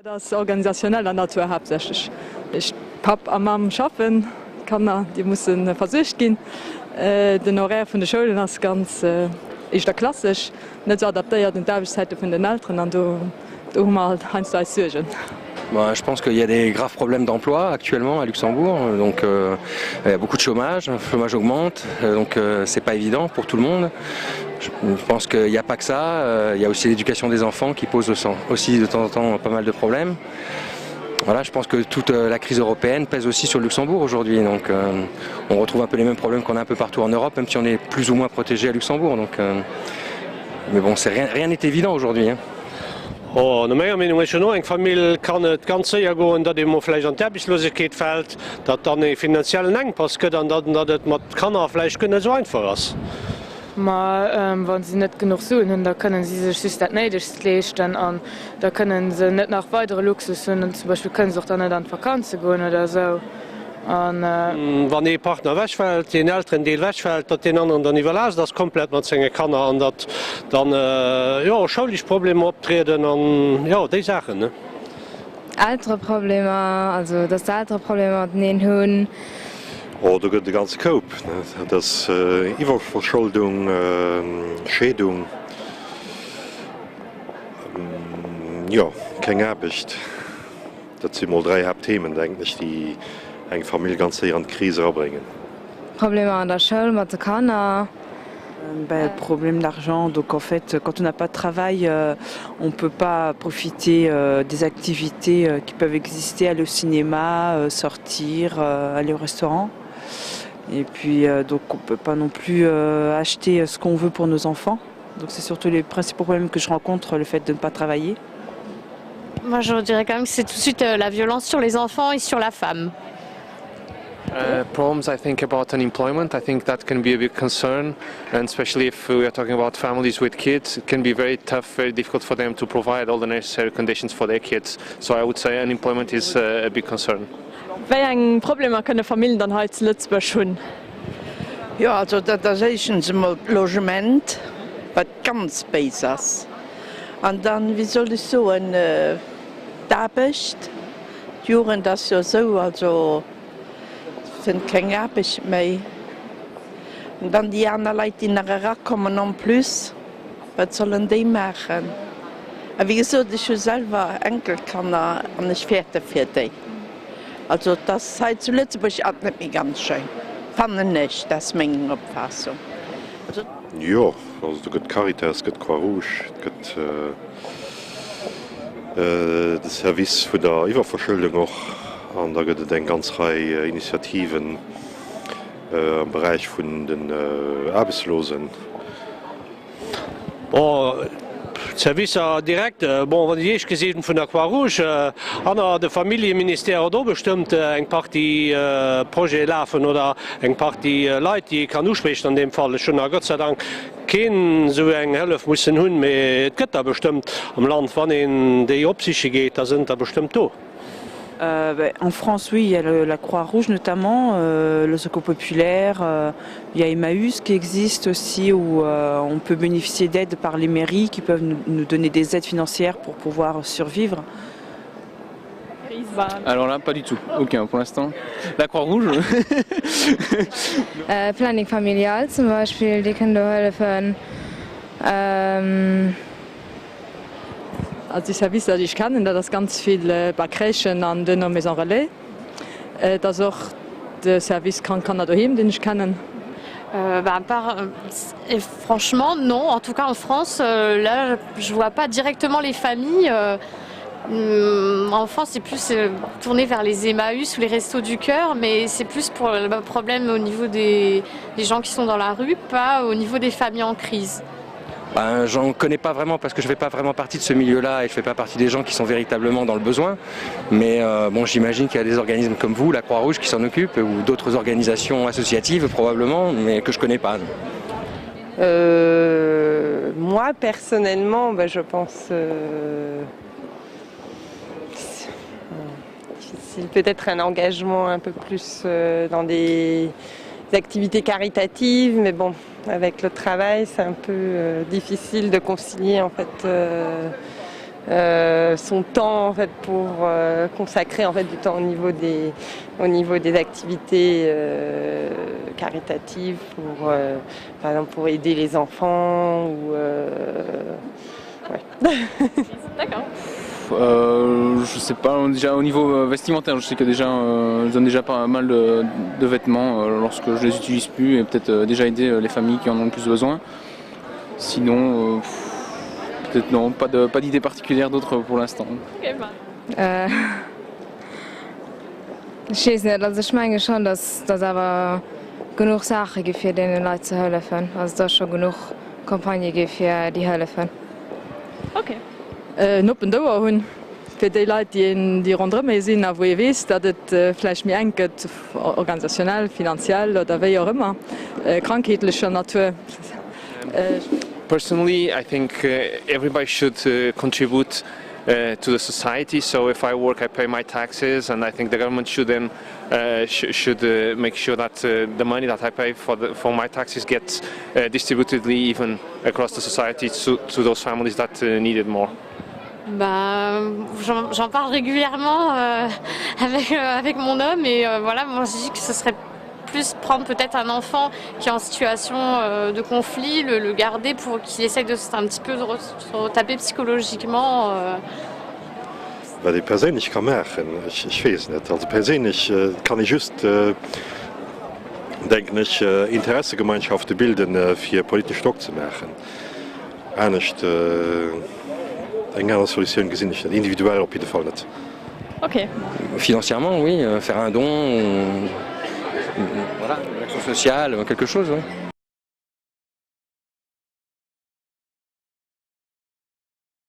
Dat ass organisationeller Natur haaptsächlech. Papp a Mamm schaffen, d'Kanner déi musse versuergt ginn. Den Horaire vun de Schoulen ass ganz éischter klassesch, net esou adaptéiert un d'Aarbechtszäite vun den Elteren an do do hu mer halt heiansdo eis Suergen. Je pense qu'il y a des graves problèmes d'emploi actuellement à Luxembourg donc euh, il y a beaucoup de chômage, le chômage augmente donc euh, c'est pas évident pour tout le monde. Je pense qu'il n'y a pas que ça, euh, il y a aussi l'éducation des enfants qui pose aussi de temps en temps pas mal de problèmes. Voilà, je pense que toute euh, la crise européenne pèse aussi sur le Luxembourg aujourd'hui. Donc euh, on retrouve un peu les mêmes problèmes qu'on a un peu partout en Europe, même si on est plus ou moins protégé à Luxembourg. Donc, euh, mais bon, c'est rien, rien n'est évident aujourd'hui. Hein. Oh, no menger Meenung, ech hunn och eng Famill, kann et ganz séier goen, datt ee mol vläicht an d'Aarbechtslosegkeet fält, datt dann ee finanziellen Enkpass gëtt an datt datt et mat Kanner vläicht guer net esou einfach ass. Ma wa si net genuch Suen hunn, da kënnen si sech just dat Néidegst leeschten an da kënnen se net nach weidere Luxus hunn. Zum Beispill kënnen se och dann net an d'Vakanze goen oder esou. An. Wann ee Partner ewechfält, deen Elterendeel ewechfält, datt deen aneren dann iwwerlaascht ass komplett mat senge Kanner an datt dann, jo, schoulesch Problemer optrieden an, jo, déi Saachen, ne. Eltereproblemer, also datt d'Eltere Problemer mateneen hunn. Oh, do gëtt et e ganze Koup, ne. Dat ass Iwwerverscholdung, Scheedung, jo, keng Aarbecht. Dat si mol 3 Haaptthemen, denken ech, déi eng Famill ganz séier an d'Kris erabréngen. Problemer an der Schoul mat de Kanner. Ben, problème d'argent, donc en fait quand on n'a pas de travail, on peut pas profiter des activités qui peuvent exister, aller au cinéma, sortir, aller au restaurant. Et puis donc on peut pas non plus acheter ce qu'on veut pour nos enfants. Donc c'est surtout les principaux problèmes que je rencontre, le fait de ne pas travailler. Moi je dirais quand même que c'est tout de suite euh, la violence sur les enfants et sur la femme. Uh, problems I think about unemployment I think that can be a big concern and especially if we are talking about families with kids it can be very tough very difficult for them to provide all the necessary conditions for their kids so I would say unemployment is uh, a big concern. Wéi eng Problemer kënne Famillen dann hei zu Lëtzebuerg hunn? Jo, also dat ass éischtens emol d'Logement, wat ganz béis ass. An dann, wéi soll ech soen, d'Aarbecht. D'Jugend ass jo esou, also fënnt keng Aarbecht méi. An dann déi aner Leit, déi nach erakommen en plus, wat sollen déi maachen? A wéi gesot, ech hu selwer Enkelkanner an ech fäerte fir déi. Also et ass hei zu Lëtzebuerg alt net méi ganz schéin, fannen ech, dat ass meng Opfaassung. Also. Jo, also do gëtt d'Caritas, gëtt d'Croix Rouge, et gëtt de Service vun der Iwwerverschëldung och an da gëtt et eng ganz Rei Initiativen am Beräich vun den Aarbechtslosen. Bon, d'Servicer direkt, bon, wann déi éischt gesinn vun der Croix-Rouge, hanner de Familljeministère huet och bestëmmt eng Partie Projete lafen oder eng Partie Leit, déi ee kann uspriechen an deem Fall. Ech hunn nach Gott sei Dank keen esou eng Hëllef mussen hunn, mee et gëtt der bestëmmt am Land. Wann een déi opsiche geet, da sënn der bestëmmt do. En France, oui, il y a le, la Croix-Rouge notamment, euh, le Secours populaire, euh, il y a Emmaüs qui existe aussi où euh, on peut bénéficier d'aides par les mairies qui peuvent nous, nous donner des aides financières pour pouvoir survivre. Alors là, pas du tout, aucun pour l'instant. La Croix-Rouge euh, Planning familial zum Beispill, déi kënnen do hëllefen. Ähm, Also déi Servicer, déi ech kennen, dat ass ganz vill bei Crèchen an duerno Maison Relais. Et ass och de Service Krank Kanner doheem, deen ech kennen. Bah par franchement non, en tout cas en France là je vois pas directement les familles en France c'est plus tourné vers les Emmaüs ou les Restos du cœur mais c'est plus pour le problème au niveau des des gens qui sont dans la rue, pas au niveau des familles en crise. Ben, j'en connais pas vraiment parce que je fais pas vraiment partie de ce milieu là et je fais pas partie des gens qui sont véritablement dans le besoin mais euh, bon j'imagine qu'il y a des organismes comme vous la Croix-Rouge qui s'en occupe ou d'autres organisations associatives probablement mais que je connais pas. Euh, moi personnellement ben, je pense euh, difficile peut-être un engagement un peu plus euh, dans des activités caritatives mais bon avec le travail c'est un peu euh, difficile de concilier en fait euh, euh, son temps en fait pour euh, consacrer en fait du temps au niveau des au niveau des activités euh, caritatives pour euh, par exemple pour aider les enfants ou euh, ouais. D'accord. Euh, je sais pas déjà au niveau euh, vestimentaire je sais que déjà euh, je donne déjà pas mal de, de vêtements euh, lorsque je les utilise plus et peut-être euh, déjà aider euh, les familles qui en ont le plus besoin sinon euh, peut-être non pas de pas d'idée particulière d'autres pour l'instant okay, euh. Ech weess net, also ech menge schonn, datt datt awer genuch Saache gi fir deene Leit ze hëllefen. Also et ass scho genuch Campagnë gi fir déi hëllefen. Ok. En oppent Ouer hunn fir déi Leit, déi een, déi ronderëm ee sinn a wou ee weess, datt et vläicht méi enk gëtt, organisationnel, finanziell oder wéi och ëmmer, krankheetlecher Natur. Personally, I think everybody should contribute to the society so if I work I pay my taxes and I think the government should then uh, sh should uh, make sure that uh, the money that I pay for the, for my taxes gets uh, distributedly even across the society to, to those families that uh, need it more. Bah, j'en parle régulièrement euh, avec, euh, avec mon homme et euh, voilà moi je dis que ce serait plus prendre peut-être un enfant qui est en situation euh, de conflit, le, le garder pour qu'il essaye de un petit peu de re se retaper psychologiquement. Euh. Wat ee perséinlech ka maachen, ech weess net. Also perséinlech kann ee just, denken ech, Interessegemeinschafte bilden, fir politesch Drock ze maachen. Anescht, eng aner Solutioun gesinn ech net, individuell op jidde Fall net. Ok. Financièrement, oui, faire un don, voilà, une action sociale, quelque chose, oui.